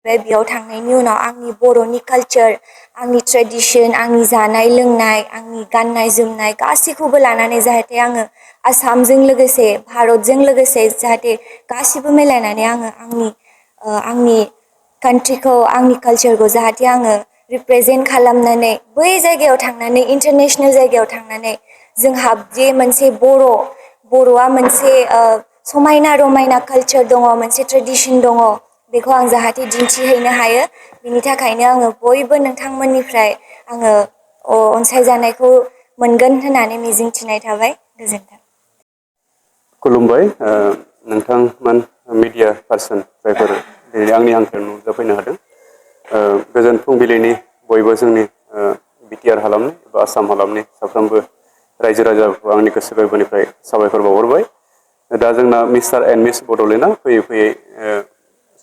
बेयाव थांनायनि उनाव आंनि बर'नि कालचार, आंनि ट्रेडिशन, आंनि जानाय लोंनाय, आंनि गाननाय जोमनाय गासैखौबो लानानै जाहाथे आङो आसामजों लोगोसे भारतजों लोगोसे जाहाथे गासिबो मिलायनानै आङो आंनि कान्ट्रिखौ, आंनि कालचारखौ जाहाथे आङो रिप्रेजेन्ट खालामनानै बै जायगायाव थांनानै इन्टारनेशनेल जायगायाव थांनानै जोंहा जे मोनसे बर'आ मोनसे समायना रमायना कालचार दङ, मोनसे ट्रेडिशन दङ, बेखौ आं जाहाथे दिन्थिहैनो हायो। बिनि थाखायनो आङो बयबो नोंथांमोननिफ्राय आङो अनसायजानायखौ मोनगोन होननानै मिजिंथिनाय थाबाय। गोजोन्थों। खुलुमबाय नोंथांमोन मिडिया पार्सन जायफोर दिनै आंनि हांख्रायाव नुजाफैनो हादों। गोजोन फुंबिलिनि बयबो जोंनि बिटिआर हालामनि एबा आसाम हालामनि साफ्रोमबो रायजो राजाफोरखौ आंनि गोसो गोरबोनिफ्राय साबायखर बावहरबाय। दा जोंना मिस्टार एन्ड मिस बड'लेण्डआ फैयै फैयै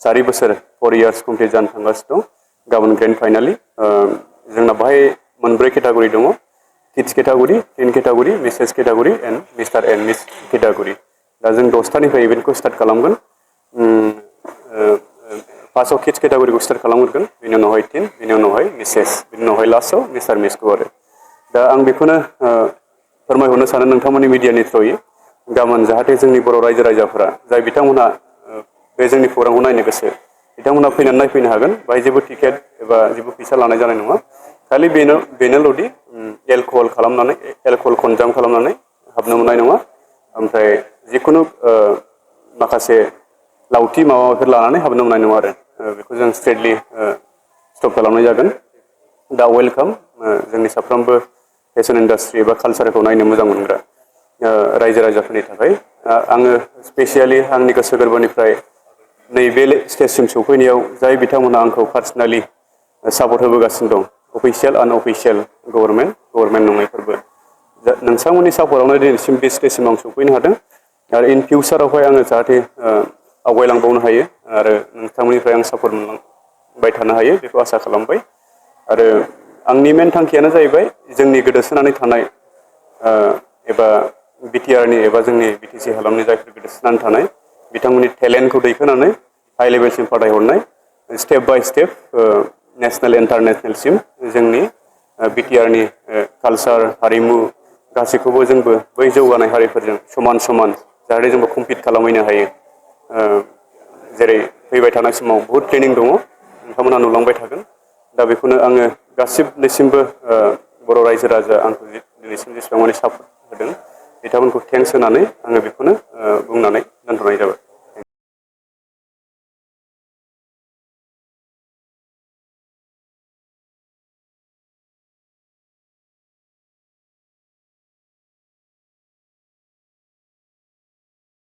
4 बोसोर 4 इयार्स कमप्लिट जानो थांगासिनो दं। गाबोन ग्रेन्ड फाइनालि जोंना बाहाय मोनब्रै केटागरि दङ। Kids category, teen category, Mrs category and mister and miss category. दा जों 10थानिफ्राय इभेन्टखौ स्टार्ट खालामगोन। फार्स्टआव किड्स केटागरिखौ स्टार्ट खालामगोन, बेनि उनावहाय टिन, बेनि उनावहाय मिसेस, बेनि उनावहाय लास्टआव मिस्टार मिसखौ आरो। दा आं बेखौनो फोरमायहरनो सानो नोंथांमोननि मिडियानि थ्रुयै गाबोन जाहाथे जोंनि बर' रायजो राजाफोरा जाय बिथांमोनहा बे जोंनि प्रग्रामखौ नायनो गोसो बिथांमोना फैनानै नायफैनो हागोन। बाहाय जेबो टिकेट एबा जेबो फैसा लानाय जानाय नङा। खालि बेनोल'दि एलकहल कनजाम खालामनानै हाबनो मोननाय नङा। ओमफ्राय जिखुनु माखासे लावथि माबाफोर लानानै हाबनो मोननाय नङा आरो। बेखौ जों स्ट्रिक्टलि स्टप खालामनाय जागोन। दा वेलकाम जोंनि साफ्रोमबो फेशन इन्डास्ट्रि एबा कालसारखौ नायनो मोजां मोनग्रा रायजो राजाफोरनि थाखाय आङो स्पेसियेलि आंनि गोसो गोरबोनिफ्राय नैबे स्टेजसिम सौफैनायाव जाय बिथांमोनहा आंखौ पार्सनेलि सापर्ट होबोगासिनो दं, अफिसियेल आनअफिसियेल गभर्नमेन्ट नङैफोरबो, नोंथांमोननि सापर्टआवनो दिनैसिम बे स्टेजसिम आं सौफैनो हादों। आरो इन फिउचारावहाय आङो जाहाथे आवगायलांबावनो हायो आरो नोंथांमोननिफ्राय आं सापर्ट मोनलांबाय थानो हायो बेखौ आसा खालामबाय। आरो आंनि मेन थांखियानो जाहैबाय जोंनि गोदोसोनानै थानाय एबा बिटिआरनि एबा जोंनि बिटिसि हालामनि जायफोर गोदोसोनानै थानाय बिथांमोननि टेलेन्टखौ दैखोनानै हाइ लेभेलसिम फाथायहरनाय, स्टेप बाय स्टेप नेसनेल इन्टारनेसनेलसिम जोंनि बिटिआरनि कालसार, हारिमु गासैखौबो जोंबो बै जौगानाय हारिफोरजों समान समान जाहाथे जोंबो कम्पिट खालामहैनो हायो। जेरै फैबाय थानाय समाव बहुद ट्रेनिं दङ, नोंथांमोना नुलांबाय थागोन। दा बेखौनो आङो गासिबनिसिमबो बर' रायजो राजा आंखौ दिनैसिम जेसेबां मानि सापर्ट होदों बिथांमोनखौ थेंक्स होनानै आङो बेखौनो बुंनानै दोनथ'नाय जाबाय।